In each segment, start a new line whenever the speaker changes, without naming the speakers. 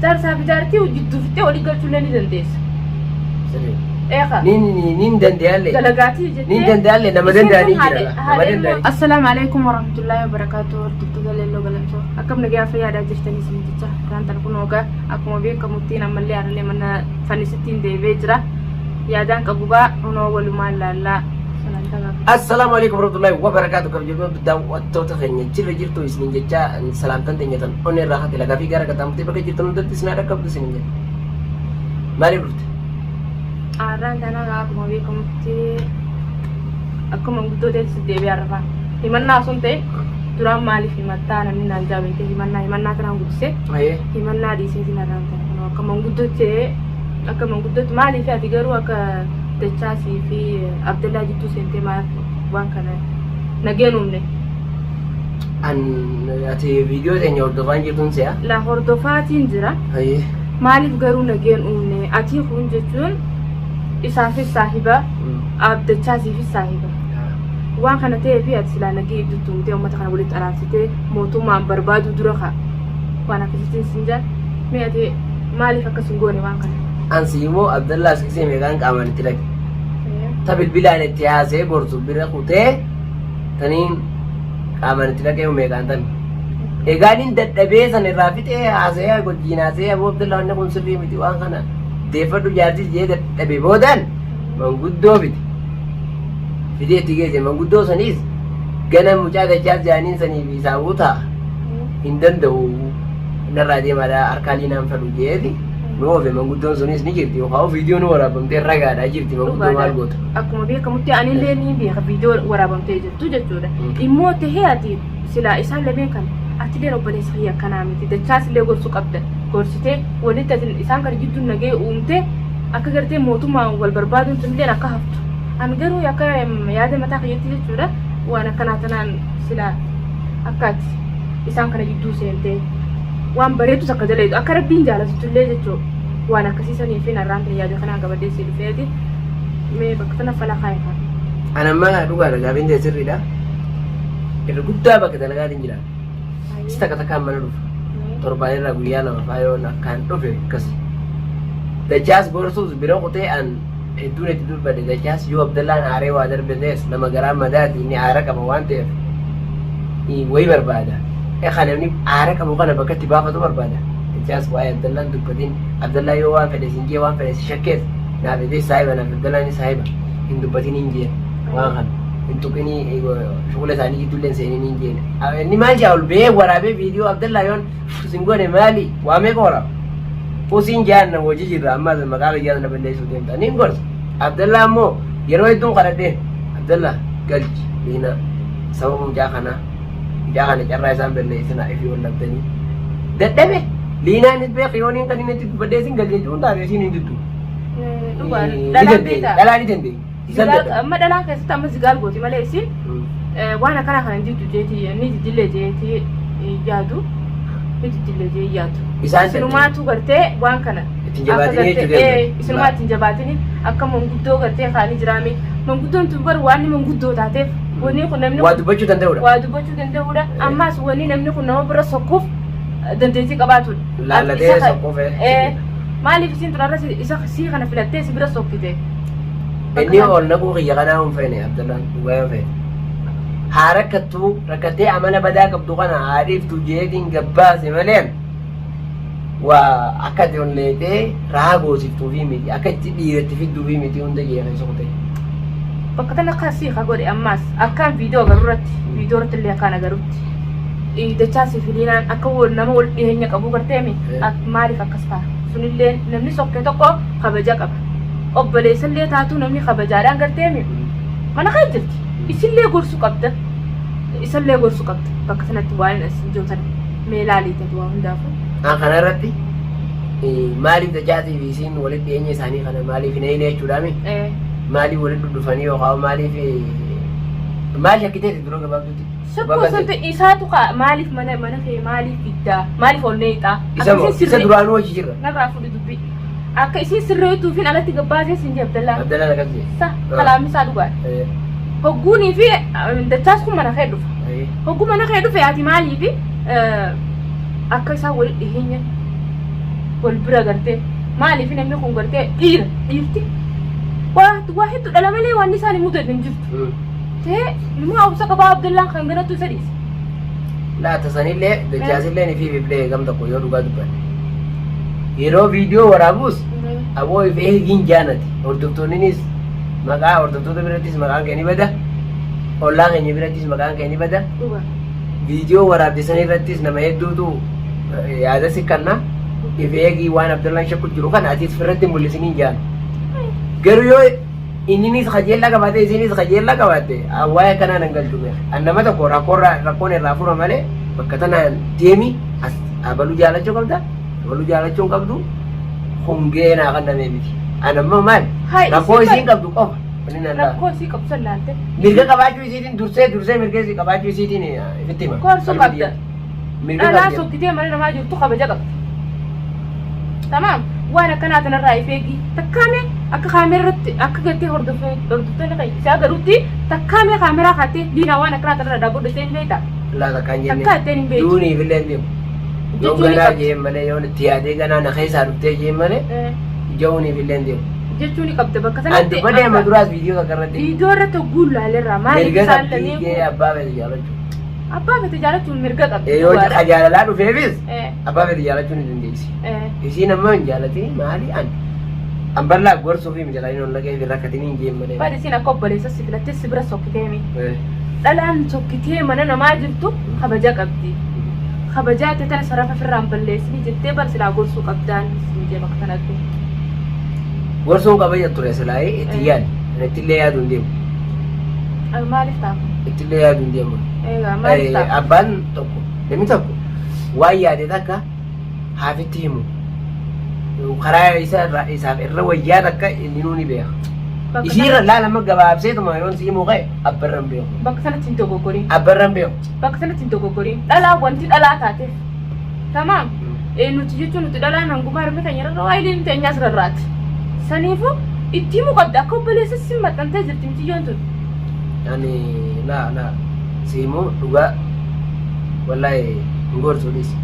Jaarsaa fi jaartii jidduu fixxee walii galchuullee ni dandeessa.
Sirrii.
Eeqa.
Nin danda'allee.
Dalagaatii jettee.
Nin danda'allee nama
Isheen
danda'anii
tun
jira. Nama
haadha ilmoo-
danda'anii.
Assalaamu alaikum warahmatullahi wabarakatuh. Hordoftoota Leelloo Galamsoo. Akkam nagaa fayyaadhaa jirtanii isin jecha. Irraan kun ogaa akkuma beekamutti ammallee harallee mana fannisittiin deebi'ee jira. Yaadaan qabugaa kunoo walumaan laallaa. Salantaa gaafata.
Assalaamu alaikum warahmatullahi wabarakatuh. Kabajamtoota daawwattoota keenya jirra jirtu isiniin jecha salaamtan teenya tan onnee irraa hate lagaa fi gara qaxxaamurtee bakka jirtan hundatti isin haa dhaqqabdu isiniin jedha. Maaliif dhufte?
Har'aan tana akkuma beekamutti akkuma guddoo ta'etti deebi'ee har'afaa. Himannaa osoo hin ta'in duraan maaliif himattaa namni naan jaabeete himannaa himannaa tanaan guddisee
Ayee.
himannaa dhiiseetiin har'aan tana kunoo akka manguddootti akka manguddootti maaliif ati garuu akka Dachaasii fi Abdallaa jidduu seentee maal waan kana nageen uumne.
An ati viidiyoo teenya hordofaan jirtuun se'a.
La hordofaatiin jira.
Ayee.
Maaliif garuu nageen uumne atii kun jechuun isaafis saahiba Abdachaasiifis saahiba. Waan kana ta'eef ati silaa nagee idduutti uumtee uummata kana walitti araarsitee mootummaan barbaaduu dura ka waan akkasittiin sin jaa mee ati maaliif akkas hin goone waan kana?
Ansi immoo Abdallaa Siisee meeqaan qaamaan itti dhaqe. Ta bilbilaan itti haasee gorsu bira kutee taniin qaamaan itti dhaqee meeqaan tan. Egaa inni dadhabee san irraa fixee haasee wajjin haasee aboo Abdallaa wanni kun sirrii miti waan kana deeffadhu jaartis jee dadhabe boodaan manguddoo fide. Fidee itti geesse manguddoo saniis gana mucaa dachaas jaaniin sanii fi isaa ta'a hin danda'u narraa deemaadha harkaa liinaan fedhu jeeti nu oofe manguddoon sunis ni jirti yookaan viidiyoo nu waraabamtee ragaadha jirti manguddoo maal goota.
Akkuma beekamutti anillee ni beeka viidiyoo waraabamtee jirtu jechuudha. Immoo tahee ati silaa isaan lameen kan atileen obboleessa kiyya akkanaa miti dachaas illee gorsuu qabda gorsitee walitti ati isaan kana jidduu nagee uumtee akka gartee mootummaan wal barbaaduun sunilleen akka haftu. An garuu akka yaada mataa kiyyatti jechuudha waan akkanaa tanaan silaa akka ati isaan kana jidduu seentee waan bareedu takka daleedu akka rabbiin jaalatutti illee jechuudha. Waan akkasii sanii fi narraan tan yaada kanaan qabadhee si dhufeeti mee bakka tana fala kaayifaa.
An amma dhugaadha gaafiin ta'e sirriidha. Irra guddaa bakka dalagaatiin jira. Is takka takkaan mana dhufa. Torbaan irraa guyyaa 2 faa yoon akkaan dhufe akkas. Dachaas gorsuus bira kutee an hedduun itti dubbadhe dachaas yoo Abdallaan aaree waa darbe ta'es nama garaa madaati inni aara qaba waan ta'eef wayi barbaada. Ekaa namni aara qabu kana bakka itti baafatu barbaada. Dachaas waa'ee Abdallaan dubbatin Abdallaan yoo waan fedhe sin jee waan fedhe si shakkees naaf jedhee saahiba naaf Abdallaan saahiba hin dubbatin hin jeen waan kana hin tuqinii shughula isaanii jidduu illee hin seenin hin jeen. Inni maal jaa ol ba'ee waraabee viidiyoo Abdallaa yoon sin goone maali waa meeqa waraaba? Usiin jaan na hojii jirra ammaas maqaa kiyyaas na balleessuu deemta. Niin gorsa. Abdallaa immoo yeroo hedduun kadhadheen Abdallaa galchi liinaa sababa mucaa kanaa mucaa kana carraa isaan balleessinaa ifii ol dhabdanii. Dadhabe liinaanis beek yooniin kan inni itti dubbadhee isin galche jechuun taate isiin hin diddu.
Dhugaa
Ni
dhalaan
dandeenya.
beektaa?
Dhalaa ni dandeenya. Isan
Zigaal
dadhabe.
amma dhalaan keessatti amma zigaal gooti malee isin waan akkanaa kana hin diddu jeeti ni diddillee jeeti yaadu ni diddillee jee yaadu.
Isaan
Isinumaatu gartee waan kana
Ittiin jabaatanii
akka
jechuu
gartee
deemtan.
isinumaa ittiin jabaatanii akka manguddoo gartee kaanii jiraame manguddoon tun bar waan manguddoo taateef wanni kun namni
Waa
kun
dubbachuu danda'udha.
waa dubbachuu danda'uudha. Ammaas wanni namni kun nama bira sokkuuf dandeettii qabaatudha.
Laallatee
Isa ka-
sokkuuf,
Maaliif isiin tun har'a isa sii kana filattee si bira sokkite?
Inni ol naquu kiyya kanaa hin feene Abdallaan dhugaa yoo feete. Haa rakkattuu rakkattee amala badaa qabdu kana haa dhiiftu jeetiin gabbaase malee waa akka ati ol leetee rahaa goosiftuufii miti akka itti dhiiratti fidduufii miti hunda jee keessa kutee.
Bakka tana akka sii ka godhe ammaas akkaan viidiyoo agaruu irratti viidiyoo irratti illee akkaan agarutti Dachaasii fi Liinaan akka wal nama wal dhiyeenya qabuu garteemi maaliif akkas ta'a sunillee namni sokkee tokko kabaja qaba obboleessallee taatuu namni kabajaadhaan garteemi mana kee jirti isillee gorsu qabda isallee gorsu qabda bakka sanatti waan isin jiru tana mee laalii tatu waa hundaafuu.
An kana irratti maaliif Dachaasii fi isiin walitti dhiyeenya isaanii kana maaliif hin eeyne jechuudhaami? Maaliif walitti dhudhufanii yookaan maaliif maal shakkiteeti dura gabaabduutti?
Shakkuu osoo hin ta'in isaatu kaa maaliif mana mana kee maaliif fiddaa maaliif ol neexaa
Isa moo isa duraanuu hojii jirra.
Narraa fudhi dubbii akka isiin sirreetuufin alatti gabbaasee sin jee Abdallaan.
Abdallaan akkas jee.
Sa kalaamni isaa dhugaadha. Hogguunii fi dachaas kun mana kee dhufa. Hogguu mana kee dhufe ati maaliif akka isaan walitti dhiheenya Wal bira gartee maaliif namni kun gartee dhiira dhiirti waa waa hedduu dhala malee waan isaan hin mudanne hin jirtu. Ta'ee ilmoo obsa qabaa Abdullaan kan ganattu isa dhiise.
Laata sanillee dachaasillee ni fi biblee gam tokko yoo dhugaa dubbanne. Yeroo viidiyoo waraabuus aboo if eegiin jaanati. Hordoftoonninis maqaa hordoftoota birattis maqaan kee ni bada. Ollaa keenya birattis maqaan kee ni bada.
Dhugaa.
Viidiyoo waraabde san irrattis nama hedduutu yaada si kanna. If eegii waan Abdallaan shakku jiru kana atis firratti hin mul'isiniin jaan. Garuu yoo inninis kajeellaa qabaate isinis kajeellaa qabaatte waa'ee akkanaa nan galchu beeka. An nama tokko rakkoorraa rakkoon irraa fura malee bakka tanaan deemi as abaluu jaalachuu qabda abaluu jaalachuu hin qabdu hongee naa kannamee miti. An ammoo maal
Hai,
rakkoo
isin
isiin qabdu qofa. Wanni nan laalu.
Rakkoo isii qabdu san laalte.
Mirga qabaachuu isiitiin dursee dursee mirga isii qabaachuu isiitiin ifitti hima.
Gorsuu
Qalbii
qabda.
biyyatti. Mirga
Dhalaa
qabdi.
sokkitee mana namaa jirtu kabaja qabdi. Tamaam waan akkanaa tanarraa if eegi. Takkaamee akka kaameerratti akka gartee hordoftoonni kan isaa galutti takkaamee kaameraa kaattee liinaa waan akkanaa tanarraa dhaabbadhu jettee hin beektaa?
Laa takkaan jennee.
Takkaa ittiin hin beektu.
Duuniif illee hin deemu. Yoon
Jechuun ni
ganaa
qabdi.
jeen malee yoon itti yaadee ganaa na keessaa dhuftee jeen malee ja'uuniif illee hin deemu.
Jechuu ni qabda bakka
An
sanatti.
dubbadhe amma duraas viidiyoo takka irratti.
Viidiyoo irratti hogguu ilaalerraa maaliif
Mirga
isaan
qabdii
lameen
jee
kun
abbaa fedhe jaalachuu.
Abbaa fete jaalachuun mirga qabdi.
Yoo
Dhugaadha.
jaalalaa dhufeefis abbaa fedhe jaalachuu ni dandeessi. Isiin amma hin jaalatin maali an an bal'aa gorsuu fi mijalaa inni ol dhaqee rakkatanii hin jeen malee.
Bari isiin akka obboleessa si filattee si bira sokkitee mi. Dhalaan sokkitee mana namaa jirtu kabaja qabdi. Kabajaa itti tana sarafa firraan balleessini jettee bar silaa gorsuu qabdaan siin jee bakka kanatti.
Gorsuun kabaja ture silaayee itti yaadu. Ittillee yaadu hin deemu.
Maaliif ta'a?
Ittillee yaadu hin deemu.
Egaa maaliif ta'a?
Abbaan tokko namni tokko waan yaade takka haafitti himu. Karaa isa irra isaaf irra wayyaa takka inni nuu ni beeka.
Bakka
Isiirra
sanatti-
laalama gabaabseetuma yoon si himuu ka'e abbarra hin beeku.
Bakka sanatti hin dogoggorin.
Abbarra hin beeku.
Bakka sanatti hin dogoggorin. Dhalaa wanti dhalaa taateef. Tamaam. Nuti jechuun nuti dhalaan hangumaa harmi keenya irra waa iliin teenyaas rarraati. Saniifuu itti himuu qabda akka obboleessa si maxxantee jirti mitiyyoon tun.
Ani laa laa si himuu dhugaa wallaahi hin gorsu dhiisi.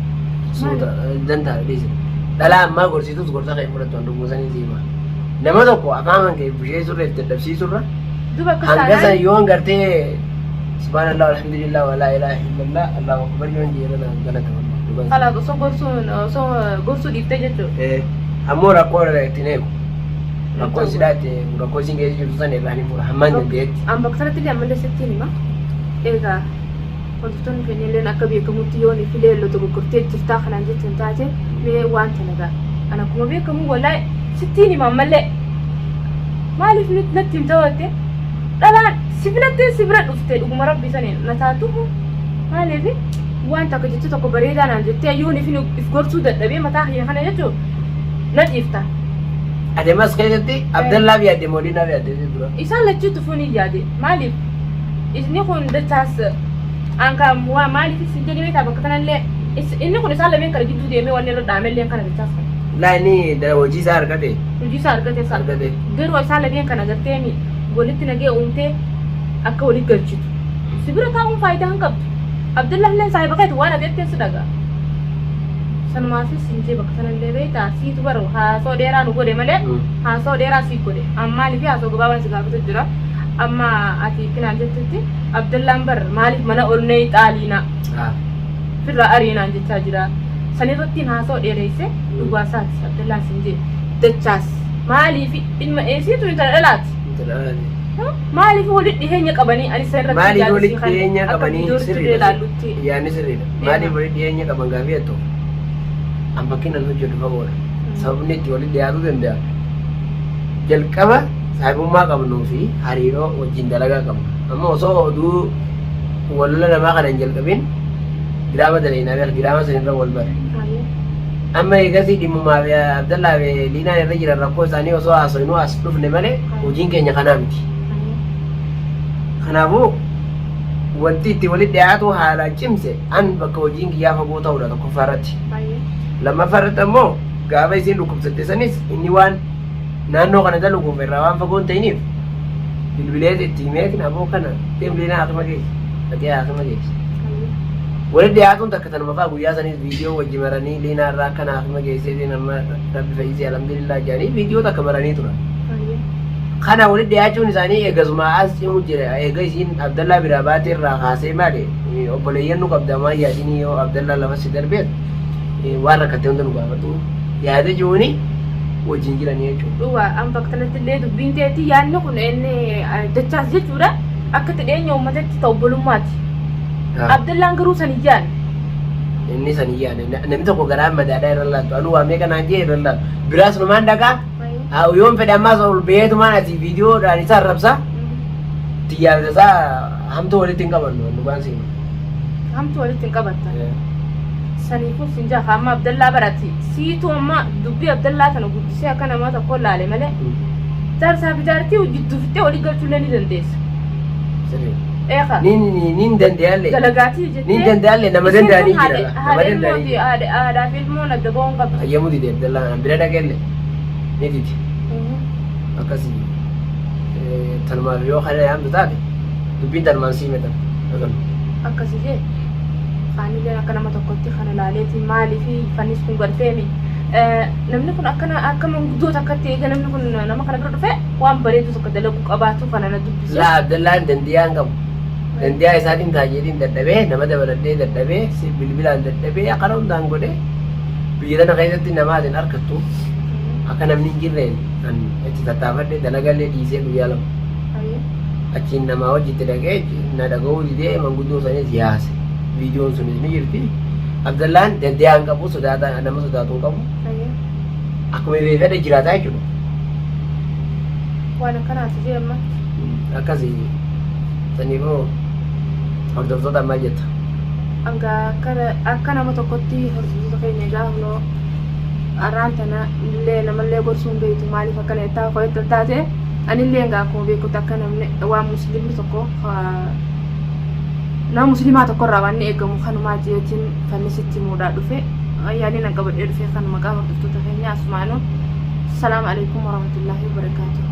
Suuta dantaa dhiisi. Dhalaa ammaa gorsitus gorsa kee fudhattu an dhuguu sanii si hima. Nama tokko afaan kan kee busheessurra itti dadhabsiisurra
Duba akka
hanga san
taanaan
yoon gartee subhaanallah alhamdulillah walaa ilaaha illallah allahu akbar yoon jeera na galata wallahi dhugaa.
Kalaas osoo gorsuu osoo gorsuu dhiiftee jechuudha.
Ammoo rakkoo irra ittiin eegu. Rakkoo sidhaa itti eegu rakkoo isin keessa jirtu sana irraa ni fura hammaan dandeetti.
An bakka sanatti illee ammallee sitti hima. Egaa hordoftoonni keenya illeen akka beekamutti yoon fi leelloo dogoggortee jirtaa kanaan jettan taate mee waan tana gaa. An akkuma beekamu wallahi sittiin hima ammallee. Maaliif natti himta watte? Dhalaan si filattee si bira dhufte dhuguma rabbi saniin na taatuhu maaliif waan takka jecha tokko bareedaa naan jettee yoon ifin if gorsuu dadhabee mataa kiyya kana jechuun na dhiifta.
Ati ammas keessatti Abdallaaf yaadde moo Liinaaf yaadde si dura?
Isaan lachuu tufuun hin yaade maaliif inni kun dachaas an kan waa maaliif isin jedhee beektaa bakka kanallee inni kun isaan lameen kana gidduu deemee wanni irra dhaamellee kana dachaas kana.
Laa inni hojii isaa argate.
Hojii isaa argate isaa.
Argate.
Garuu isaan lameen kana gartee walitti nagee uumtee akka walitti galchitu. Si bira taa'uun faayidaa hin qabdu. Abdullah illee saahiba keeti waan ati jetteen si dhaga'a. Sanumaafis hin jee bakka sanallee beektaa siitu bara haasoo dheeraa nu godhe malee haasoo dheeraa si godhe. Amma maaliif haasoo gabaabaan si gaafatu jira. Amma ati kinaan jettutti Abdullaan bar maaliif mana ol nee xaaliinaa firraa ariinaan jechaa jira. Sanirrattiin haasoo dheereesse dhugaa isaati Abdullaan sin jee dachaas maaliif ilma eesiitu intala dhalaati. Maaliif walitti dhiheenya qabanii ani isa irratti
Maaliif
yaada
walitti
sii kan
dhiheenya
akka
qabanii
viidiyootti illee
sirriidha.
ilaallutti.
Yaadni sirriidha. Maaliif walitti dhiheenya qaban gaafii jettu an bakki nan hojjedhu fagoodha. Sababni itti walitti dhiyaatuu danda'a. Jalqaba saahibummaa qabnuu fi hariiroo wajjin dalagaa qabna. Amma osoo oduu wal lola namaa kana hin jalqabin diraama dalaynaa beek diraama sanirra wal bare. Amma eegasii dhimmumaa fi Abdallaa fi Liinaan irra jiran rakkoo isaanii osoo haasofnuu as dhufne malee hojiin keenya kanaa miti. Kanaafuu wanti itti walitti dhiyaatu haalaan cimse an bakka hojiin kiyyaa fagoo ta'uudha tokkoffaa irratti. Lammaffaa irratti ammoo gaafa isiin dhukkubsatte sanis inni waan naannoo kana dalaguuf irraa waan fagoo hin ta'iniif bilbileet itti himeetiin aboo kana deem Liinaa haakima geessi. Dhaqee haakima geessi. Walitti dhiyaatuun takka tanuma fa'aa guyyaa saniis viidiyoo wajji maranii liinaa irraa akka naaf hima geessee nama rabbi fayyisee alhamdulillah jedhanii viidiyoo takka maranii turan. Kana walitti dhiyaachuun isaanii eegasumaa as cimu jira. Eega isiin Abdallaa biraa baatee irraa kaasee maali obboleeyyan nu qabda maan yaadinii yoo Abdallaa lafa si darbeet waan rakkattee hunda nu gaafatu yaada jiruuni wajjin jiranii jechuudha.
Dhugaa an bakka kanatti illee dubbiin teetti yaadni kun inni dachaas jechuudha akka itti dhiyeenya uummatatti ta'u obbolummaati. Abdallaan garuu san hin yaadne.
Inni san hin yaadne. Namni tokko garaa madaadhaa irra laaltu. Anuu waa meeqa naan jee irra laaltu. Biraas numaan dhaqaa. Yoon fedhe ammaas ol beetumaan asii viidiyoodhaan isa arrabsa. Xiyyaaf isaa hamtuu walitti hin qabannu dhugaan siima.
Hamtuu walitti hin qabattan. Saniifuu sin jaa amma Abdallaa barati. Siitu amma dubbii Abdallaa tana guddisee akka nama tokko laale malee. Jaarsaa fi jaartii jidduu fixxee walii galchuullee ni dandeessa.
Sirrii.
Eeqa.
Ni ni ni danda'allee.
Dalagaatii jettee.
Ni danda'allee nama
Isiin tun
danda'anii jira. Nama
haadha
danda'anii
ilmooti haadhaa fi ilmoon adda ba'uu hin qabdu.
Hayyamuu dide Abdallaan bira dhaqeellee ni dide. Akkasii tanumaaf yoo kana yaamtu taate dubbiin tanumaan sii metan.
Akkasii jee kaanilleen akka nama tokkotti kana laaleetiin maalii fi fannis kun galteemi. Namni kun akkana akka manguddoo takkatti eega namni kun nama kana bira dhufe waan bareedu tokko dalaguu qabaatu kana na dubbise.
Laa Abdallaan dandiyaa hin qabu. Dandiyaa isaatiin taajeetiin dadhabee nama dabaladhee dadhabee si bilbilaan dadhabee akkana hundaan godhee biyya tana keessatti namaatiin harkattu akka namni hin jirreen an itti tattaafadhe dalagallee dhiisee guyyaa 2. Achiin namaa wajjitti dhaqee na dhaga'uu didee manguddoo sanis yaase. Viidiyoon sunis ni jirti. Abdallaan dandiyaa hin qabu sodaata nama sodaatu hin qabu. Akkuma fedhe jiraataa jechuudha.
Waan akkanaati jee amma.
Akkasii saniifuu hordoftoota maal jetta?
Hanga akka nama tokkotti hordoftoota keenya egaa kunoo arraan tana illee namallee gorsuu hin beektu maaliif akkana jettaa koo taate anillee egaa akkuma beekutti akka namni waan musliimni tokko nama musliimaa tokkorraa waan inni eegamu kanumaa jeetiin fannisitti himuudhaa dhufe yaadni nan qabadhee dhufe kan maqaa hordoftoota keenya asumaanuu. Salaamu alaikum warahmatullahi wabarakaatuh.